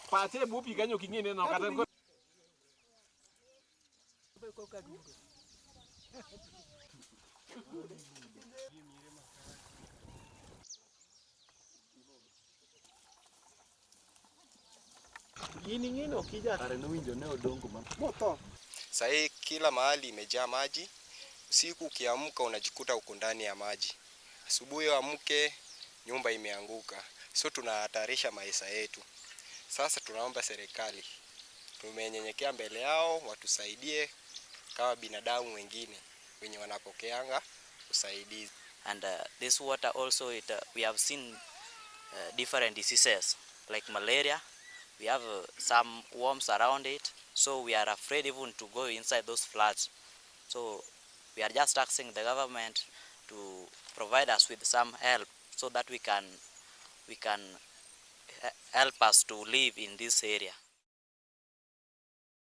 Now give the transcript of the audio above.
Pache e bwo pi kanyo ok ing'e neno kata Gini ng'ino okija kare nowinjo ne odongo ma motho. Sahii kila mahali imejaa maji. Usiku ukiamka unajikuta uko ndani ya maji. Asubuhi uamke nyumba imeanguka. So tunahatarisha maisha yetu. Sasa tunaomba serikali, tumenyenyekea mbele yao watusaidie kama binadamu wengine wenye wanapokeanga usaidizi. And this water also, we have seen different diseases like malaria. We have some worms around it, so we are afraid even to go inside those floods. So we are just asking the government to provide us with some help so that we can help us to live in this area.